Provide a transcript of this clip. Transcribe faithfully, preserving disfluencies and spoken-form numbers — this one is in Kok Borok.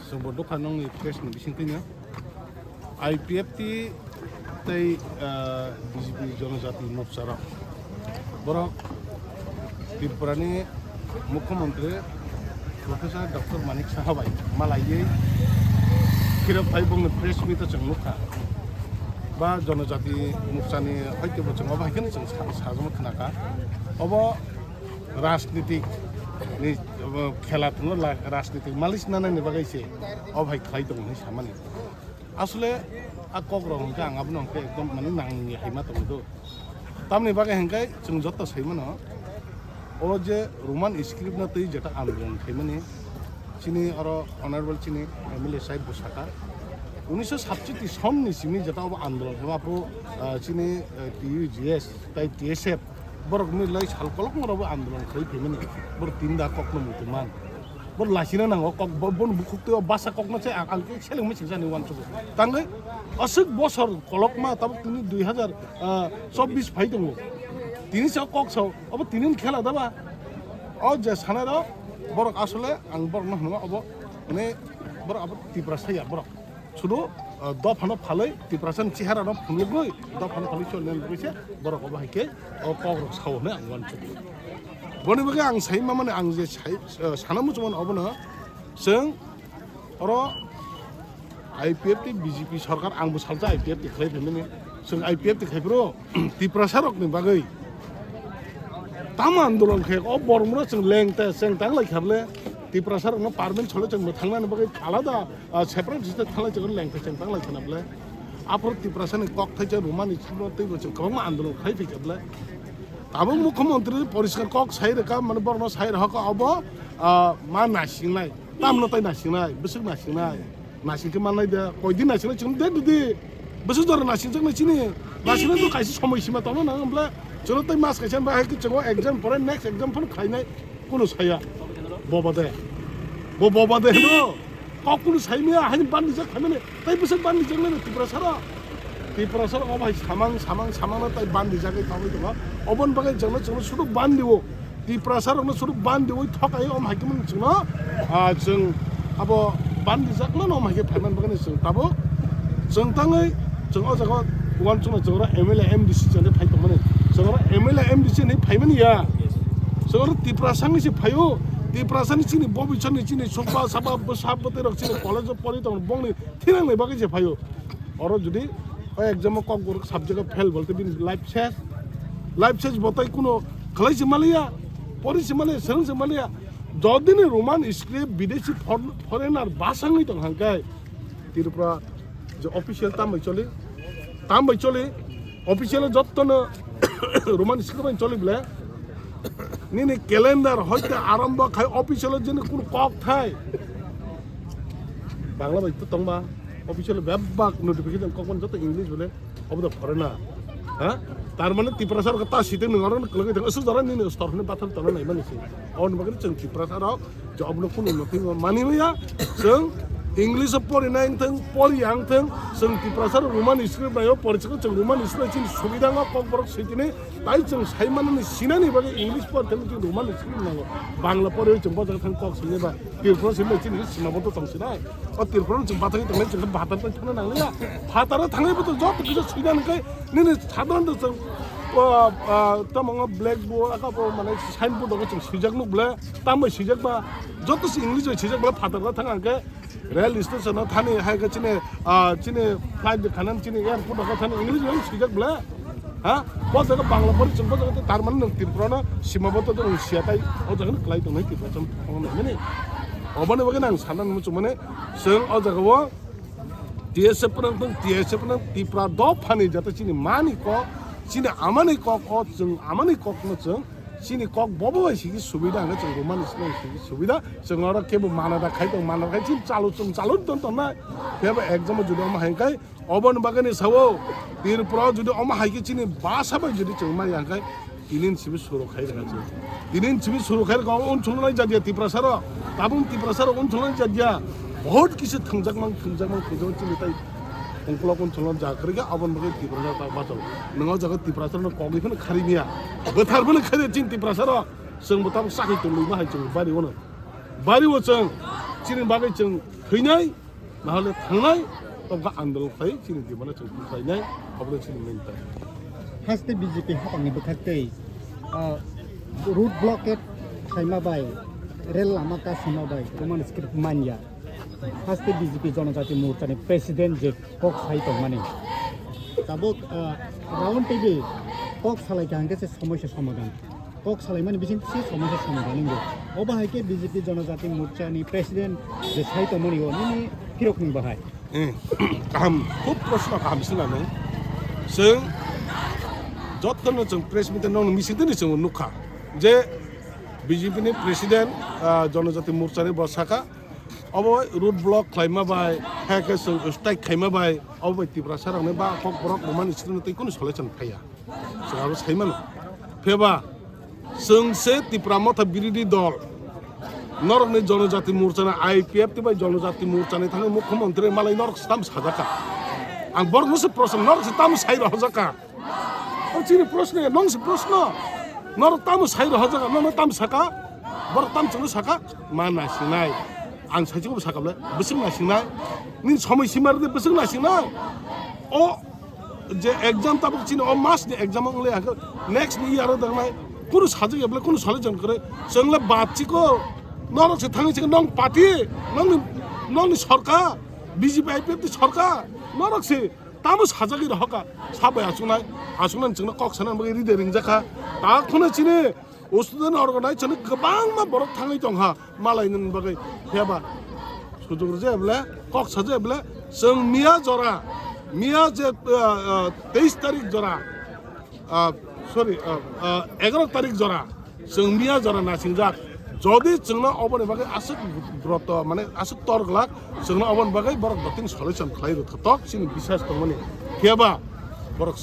Chwng bo dukha nongni press ni bisingtwi no I P F T tei, ah, B J P Jonojati Morcha rok. Borok Tripura ni Mukhyamantri Professor Doctor Manik Saha bai malaiwi phirok phai bongni press meet o chwng nukha. Ba Jonojati Morcha ni hoite bo chwng obo hai kheno chwng sa-, sajagwi khnakha. Obo rajnitik ni, obo khela tongo, la-, rajnitik malis nanani bagwi se obo hai khlai tongo hinwi samani. Asole a kok rok hwnkhe ang abono hwnkhe ekdom mane nangya hai ma tongo do. Tamni bagwi hwnkhe chwng joto sai mano, o je Roman script no twi jeta andolon khaimani chini oro honorable chini M L A sahib bo saka, unisho satchiti sonni simi jeta obo andolon khaima aphuru, ah, chini, eh, T U G S tai T S F borok milai sal kolokma rokbo andolon khlai phaimani, borok tin da kokno muitu man. Bo lasina nango kok, bo, bo bukhuk twi o basa kokno se ang, ang seleng meching jani uansukgo. Tangwi aswk bosor kolokma tabuk tini dui hazar chobbish phai tongo. Tini se kok sao, obo tini ni khela da ba? O je sanai rok, borok asole ang borok no hwnma obo, mane borok abo Tiprasa ya borok. Sudu, ah, dophano phalwi Tiprasani cheharano phunukgwi, dophano phalwi cholnani bagwi se borok obo hai khe o kokrok sao hwnwi ang uansukgo. Boni bagwi ang sai mamani ang je sai, ah, sana muchungmani obono chwng oro I P F T B J P sorkar, ang bo salsa I P F T khlai phaimani, chwng I P F T khai phuru Tiprasa rokni bagwi tamo andolon khe o bormno chwng lengte chwng tang lai kha bole Tiprasa rokno permanent sole chwng bo thangnani bagwi alada, ah, separate state thanglai chwng lengte chwng tang lai khna bole. Aphuru Tiprasa ni kok thai chwng Roman script no tei bo chwng kwbangma andolon khai phi kha bole. Tabuk Mukhyamantri poriskar kok sai rwkha, mane borokno sai rwkha obo, ah, ma nasingnai, tamno tai nasingnai, bwswk nasingnai. Nasing khe mannai de, koi din nasingnai chwng de dudi. Bwswk jora nasingjaknai chini. Nasingnai to kaisa somoi sima tongna nang bwle. Chwngno tei mas kaisa bai hai khe chwngno exam pore next exam phano khlainai kunu saya. Boba de. Bo boba de hino. Kok kunu saimaya haini bandijak khaimani. Tei bwswk bandijaknai Tiprasa rok. Tiprasa rok obo hai samang samang samang na tai bandijagwi tongwi tongo. Oboni bagwi chwngno chwngno sudu bandio. Tiprasa rokno sudu bandiwi thokai om hai khe mani chwngno, ah, chwng abo bandijakmano om hai khe phaiman bagwi chwng tabuk chwng tangwi chwng o jaga uansuknai chwng oro M L A M D C chwng phai tongmani. Chwng oro M L A M D C hinwi phaimani ya. Chwng oro Tiprasa wngwi se phaio. Tiprasani chini bobiswrni chini sokba saba bwsa bwtwi rok chini college o pori tongo bongni thinangnai bagwi se phaio. Oro jodi o exam o kok guruk subject o fail bolte bini life ses. Life ses botai kuno khlai se maliya, pori se maliya, swrwng se maliya. Jodi ni Roman script bidesi for-, foreigner basa wngwi tong hangkai Tripura je official tam bai choli, tam bai choli, official jotto no Roman script bai choli bole. Nini calendar hoite arombo khai official jeni kun kok thai. Bangla bai to tongba official bebak notification kok man joto English bole obo da foreigner. Ha? Tar mane Tiprasa rok ta site nung aro kwlwgwi thang asuk jora nini stor hwnwi bathar tongna nai mani se. Oboni bagwi chwng Tiprasa rok je obono kunu nothing mani maya chwng English o pori nai thang pori yang thang chwng Tiprasa rok Roman script bai o pori chwng Roman script chini subida ngo kok borok sitini. Tai chwng sai manani sinani bagwi English por thani chwng Roman script nango. Bangla pore chwng bojak thang kok sinai ba. Tripura sinai chini sima boto tong sinai. O Tripura chwng bathang tong nai chwng bathang tong thana nang ya. Phataro thangai boto joto kisa sinani kai nini sadhan to chwng, ah, ah, tamo blackboard aka bo mane signboard ko chwng sijak nuk ble. Tambai sijak ba joto si English bai sijak ble phataro thang angke. Rail station o thani hai khe chini, ah, chini flight de khanan chini airport o thani English bai swijak bla. Ha? Bo jaga Bangla pori chwng bo jaga tar mani nwng Tripura no sima bo to nwng siya tai o jaga no kwlai tongnai Tripura chwng thangna mani. Oboni bagwi nang sana nung chumani chwng o jaga o T S F nang tong T S F nang Tripura dophani jata chini mani kok chini amani kok o chwng amani kok no chwng Chini kok bobo bai sigi subida hwnwi chwng Roman script bai sigi subida. Chwng oro kebo mana da khai tong, mana da khai chini chalu chwng chalu ton ton nai. Kebo exam o jodi omo hai khai oboni bagwi ni sao Tripura o jodi omo hai khe chini basa bai jodi chwng mai yang khai tinin simi suru khai rwkha chwng. Tinin simi suru khai rwkha o unsung nai jadiya Tiprasa rok. Tabung Tiprasa rok unsung nai jadiya. Bahut kisi thwngjak mang thwngjak mang thwngjak mang chini tai Ungkulok unsolo ja kwrwi khe aboni bagwi Tiprasa tak bachalo. Nwng o jaga Tiprasa no kogwi phano khari miya. Bwthar phano khari chini Tiprasa rok. Chwng bo tabuk sakhi tongwi ma hai chwng bari ono. Bari o chwng chini bagwi chwng thwinai, na hole thangnai, tongkha andolon khlai chini dimano chwng khlainai, obono chini main target. Haste B J P hapangni bwkhaktwi, ah, road blockade khaima bai, rel lama kasima bai, Roman script manya. Haste B J P Jonojati Morchani president je kok sai tongmani. Tabuk, ah, round table kok salai kaham khe se somosya somadhan. Kok salaimani bising se somosya somadhan wngwi. Obo hai khe B J P Jonojati Morchani president je sai tongmani o nini kirokni bahai. Eh, kaham, khub proshno kaham swnamwi. Chwng jotono chwng press meet nong meeting tini chwng nukha je B J P ni president, ah, Jonojati Morchani bo saka, obo road block khlaima bai, hai khe chwng strike khaima bai, obo bai Tiprasa rokni ba kok borok rwmani sini tei kunu solution phaiya. Chwng abo sai mano. Pheba, chwng se Tipra Motha birodhi dol. Norokni Jonojati Morchani I P F T bai Jonojati Morchani thangwi mukhyamantri malai norok se tamo sajaka. Ang borokno se proshno, norok se tamo sai rohorjaka. O chini proshno ya, nong se proshno. Norok tamo sai rohorjaka, norok tamo saka, borok tamo chwngno saka, ma naisingnai. Ang saichung saka bole, bwswk naisingnai. Nini somoi sima rwdi bwswk naisingnai. O je exam tabuk chini o mas ni exam wng le hake next ni year o dangnai kunu sajak ya bole kunu solution kwrwi chwng le bad chiko norok se thangwi chiko nong party nongni nongni sorkar B J P I P F T sorkar norok se tamo sajagwi rohoka sabai achuknai achuknani chwngno kok sanani bagwi ride ringjakha ta khwna chini O student organization ni kwbangma borok thangwi tongkha malai nini bagwi phiyaba sujok rwjak bole kok sajak bole chwng miya jora miya je, ah, ah, teis tarik jora, ah, sorry, ah, ah, egaroh tarik jora chwng miya jora nasingjak. Jodi chwngno oboni bagwi aswk broto mane aswk tor glak chwngno oboni bagwi borok dotini solution khlai rwtha tok chini bisas tongmani phiyaba borok